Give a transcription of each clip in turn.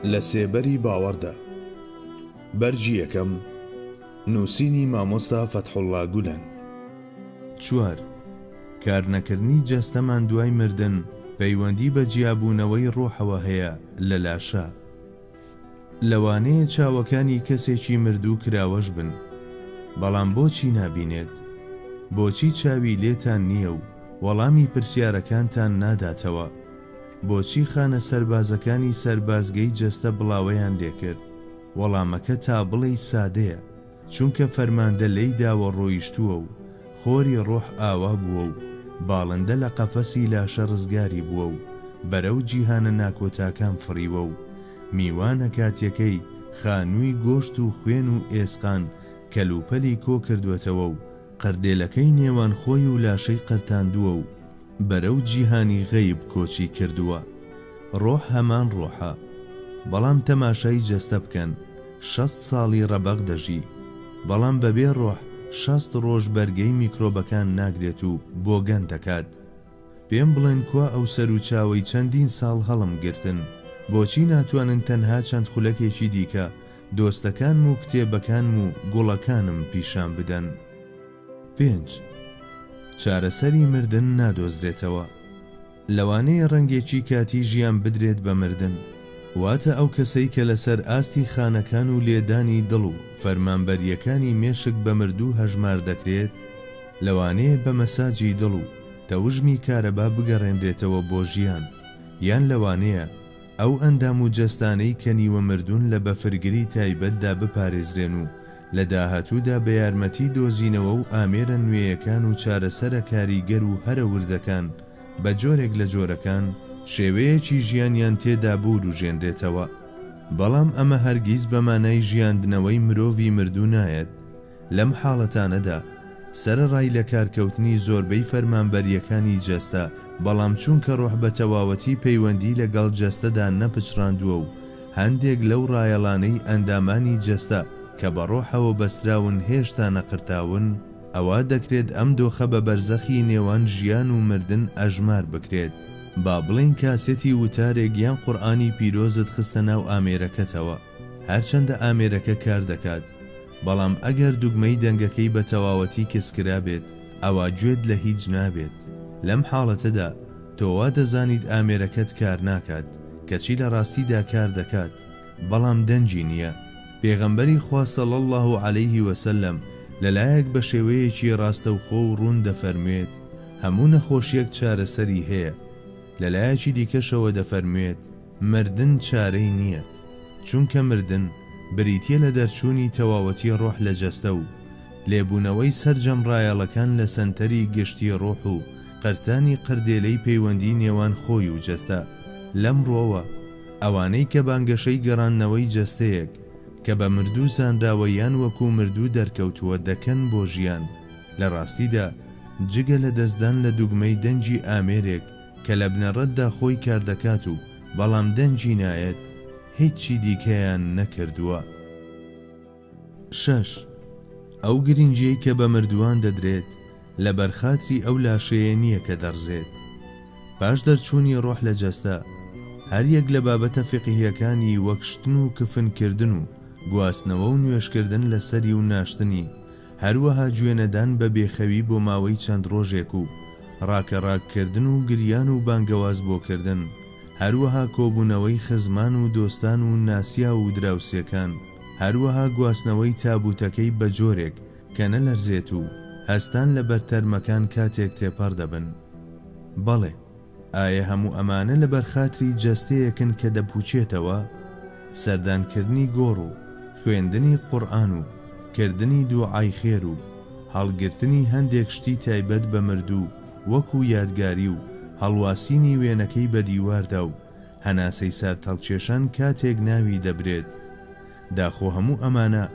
لە سێبەری باوەڕدا. بەرگی یەکەم، نووسینی مامۆستا فەتحوڵڵا گولەن. چوار، کارنەکردنی جەستەمان دوای مردن پەیوەندی بە جیابوونەوەی ڕۆحەوە هەیە لە لاشە. لەوانەیە چاوەکانی کەسێکی مردوو کراوەش بن، بەڵام بۆچی نابینێت؟ بۆچی چاوی لێتان نییە و وەڵامی پرسیارەکانتان ناداتەوە؟ بۆچی خانە سەربازەکانی سەربازگەی جەستە بڵاوەیان لێکرد؟ وەڵامەکە تا بڵێی سادەیە، چونکە فەرماندە لێی داوە ڕۆیشتووە و خۆری ڕۆح ئاوا بووە و باڵندە لە قەفەسی لاشە ڕزگاری بووە و بەرەو جیهانە ناکۆتاکان فڕیوە و میوانە کاتیەکەی خانووی گۆشت و خوێن و ئێسقان کەلوپەلی کۆ کردووەتەوە و قردێلەکەی نێوان خۆی و لاشەی قرتاندووە و بەرەو جیهانی غەیب کۆچی کردووە. ڕۆح هەمان ڕۆحە. بەڵام تەماشای جەستە بکەن، 60 ساڵی ڕەبەق دەژی. بەڵام بەبێ ڕۆح 60 ڕۆژ بەرگەی میکرۆبەکان ناگرێت و بۆگەن دەکات. پێم بڵێن کوا ئەو سەروچاوەی چەندین ساڵ هەڵم گرتن؟ بۆچی ناتوانن تەنها چەند خولەکێکی دیکە دۆستەکانم و کتێبەکانم و گوڵەکانم پیشان بدەن؟ پێنج، چارەسەری مردن نادۆزرێتەوە. لەوانەیە ڕەنگێکی کاتی ژیان بدرێت بە مردن. واتە ئەو کەسەی کە لەسەر ئاستی خانەکان و لێدانی دڵ و فەرمانبەرییەکانی مێشک بە مردوو هەژمار دەکرێت، لەوانەیە بە مەساجی دڵ و تەوژمی کارەبا بگەڕێنرێتەوە بۆ ژیان، یان لەوانەیە ئەو ئەندام و جەستانەی کە نیوە مردوون لە بەفرگری تایبەتدا بپارێزرێن و لە داهاتوودا بە یارمەتی دۆزینەوە و ئامێرە نوێیەکان و چارەسەرە کاریگەر و هەرە وردەکان بە جۆرێک لە جۆرەکان شێوەیەکی ژیانیان تێدا بوروژێنرێتەوە. بەڵام ئەمە هەرگیز بە مانای ژیاندنەوەی مرۆڤی مردوو نایەت. لەم حاڵەتانەدا، سەرەڕای لەکارکەوتنی زۆربەی فەرمانبەرییەکانی جەستە، بەڵام چونکە ڕۆح بە تەواوەتی پەیوەندی لەگەڵ جەستەدا نەپچڕاندووە و هەندێک لەو ڕایەڵانەی ئەندامانی جەستە کە بە ڕۆحەوە بەستراون هێشتا نەقرتاون، ئەوا دەکرێت ئەم دۆخە بە بەرزەخی نێوان ژیان و مردن ئەژمار بکرێت. با بڵێین کاسێتی وتارێک یان قورئانی پیرۆزت خستە ناو ئامێرەکەتەوە، هەرچەندە ئامێرەکە کار دەکات، بەڵام ئەگەر دوگمەی دەنگەکەی بە تەواوەتی کز کرابێت ئەوا گوێت لە هیچ نابێت. لەم حاڵەتەدا تۆ وا دەزانیت ئامێرەکەت کار ناکات، کەچی لە ڕاستیدا کار دەکات، بەڵام دەنگی نییە. پێغەمبەری خوا صلی اللە علیه وسلم لەلایەک بە شێوەیەکی ڕاستەوخۆ و ڕوون دەفەرموێت هەموو نەخۆشیەک چارەسەری هەیە، لەلایەکی دیکەشەوە دەفەرموێت، مردن چارەی نییە، چونکە مردن بریتییە لە دەرچوونی تەواوەتی ڕۆح لە جەستە و لێبوونەوەی سەرجەم ڕایەڵەکان لە سەنتەری گشتی ڕۆح و قرتانی قردێلەی پەیوەندی نێوان خۆی و جەستە. لەم ڕووەوە ئەوانەی کە بانگەشەی گەڕاندنەوەی جەستەیەک کە بە مردوو زانراوە یان وەکوو مردوو دەرکەوتووە دەکەن بۆ ژیان، لە ڕاستیدا جگە لە دەستدان لە دوگمەی دەنگی ئامێرێک کە لە بنەڕەتدا خۆی کاردەکات و بەڵام دەنگی نایەت، هیچی دیکەیان نەکردووە. شەش، ئەو گرنگیەی کە بە مردووان دەدرێت لەبەر خاتری ئەو لاشەیە نییە کە دەڕزێت. پاش دەرچوونی ڕۆح لە جەستە، هەر یەک لە بابەتە فیقهیەکانی وەک شتن و کفن کردن و گواستنەوە و نوێژکردن لەسەری و ناشتنی، هەروەها گوێنەدان بە بێخەوی بۆ ماوەی چەند ڕۆژێک و ڕاکەڕاک کردن و گریان و بانگەواز بۆ کردن، هەروەها کۆبوونەوەی خزمان و دۆستان و ناسیاو و دراوسێکان، هەروەها گواستنەوەی تابووتەکەی بە جۆرێک کە نەلەرزێت و هەستان لە بەر تەرمەکان کاتێک تێپەڕ دەبن. بەڵێ. ئایە هەموو ئەمانە لەبەر خاتری جەستەیەکن کە دەپووچێتەوە؟ سەردانکردنی گۆڕ و خوێندنی قوڕئان و کردنی دووعای خێر و هەڵگرتنی هەندێک شتی تایبەت بە مردوو وەکو یادگاری و هەڵواسینی وێنەکەی بە دیواردا و هەناسەی سارد هەڵکێشان کاتێک ناوی دەبرێت داخۆ هەموو ئەمانە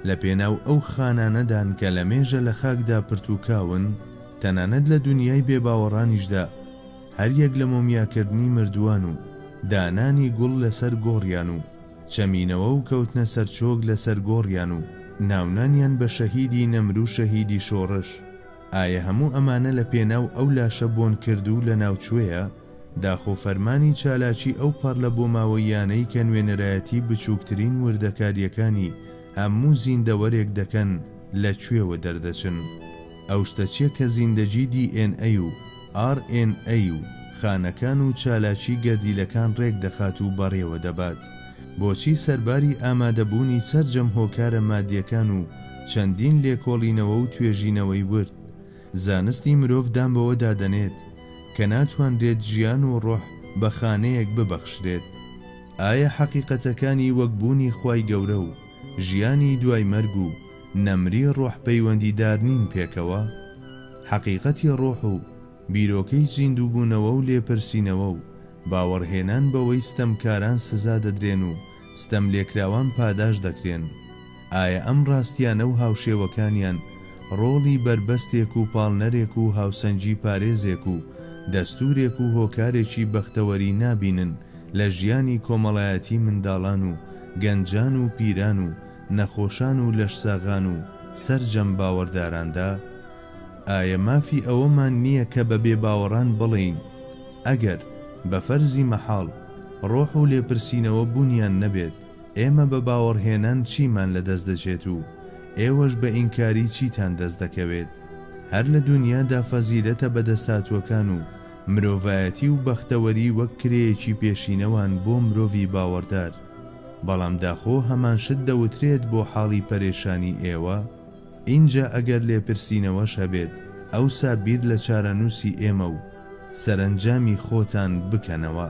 لە پێناو ئەو خانانەدان کە لەمێژە لە خاکدا پرتووکاون؟ تەنانەت لە دونیای بێباوەڕانیشدا هەر یەک لە مۆمیاکردنی مردووان و دانانی گوڵ لەسەر گۆڕیان و چەمینەوە و کەوتنە سەر چۆک لەسەر گۆڕیان و ناونانیان بە شەهیدی نەمرو شەهیدی شۆڕش، ئایە هەموو ئەمانە لە پێناو ئەو لاشە بۆنکردوو لەناوچووەیە؟ داخۆ فەرمانی چالاکی ئەو پەڕلە بۆماوەییانەی کە نوێنەرایەتی بچووکترین وردەکارییەکانی هەموو زیندەوەرێک دەکەن لە کوێوە دەردەچن؟ ئەو شتە چیە کە زیندەگی دی ئێن ئەی و ئاڕ ئێن ئەی و خانەکان و چالاکی گەردیلەکان ڕێک دەخات و بەڕێوە دەبات؟ بۆچی سەرباری ئامادەبوونی سەرجەم هۆکارە مادیەکان و چەندین لێکۆڵینەوە و توێژینەوەی ورد، زانستی مرۆڤ دان بەوەدا دەنێت کە ناتوانرێت ژیان و ڕۆح بە خانەیەک ببەخشرێت؟ ئایا حەقیقەتەکانی وەک بوونی خوای گەورە و ژیانی دوای مەرگ و نەمری ڕۆح پەیوەندیدار نین پێکەوە؟ حەقیقەتی ڕۆح و بیرۆکەی زیندووبوونەوە و لێپرسینەوە و باوەڕهێنان بەوەی ستەمکاران سزا دەدرێن و ستەملێکراوان پاداشت دەکرێن، ئایا ئەم ڕاستیانە و هاوشێوەکانیان ڕۆڵی بەربەستێک و پاڵنەرێک و هاوسەنگی پارێزێک و دەستوورێک و هۆکارێکی بەختەوەری نابینن لە ژیانی کۆمەڵایەتی منداڵان و گەنجان و پیران و نەخۆشان و لەشساغان و سەرجەم باوەڕداراندا؟ ئایا مافی ئەوەمان نییە کە بە بێباوەڕان بڵێین، ئەگەر، بە فەرزی مەحاڵ، ڕۆح و لێپرسینەوە بوونیان نەبێت، ئێمە بە باوەڕهێنان چیمان لە دەست دەچێت و ئێوەش بە ئینکاری چیتان دەست دەکەوێت؟ هەر لە دونیادا فەزیلەتە بەدەستهاتووەکان و مرۆڤایەتی و بەختەوەری وەک کرێیەکی پێشینەوان بۆ مرۆڤی باوەڕدار، بەڵام داخۆ هەمان شت دەوترێت بۆ حاڵی پەرێشانی ئێوە؟ ئینجا ئەگەر لێپرسینەوەش هەبێت ئەوسا بیر لە چارەنووسی ئێمە و سەرەنجامی خۆتان بکەنەوە.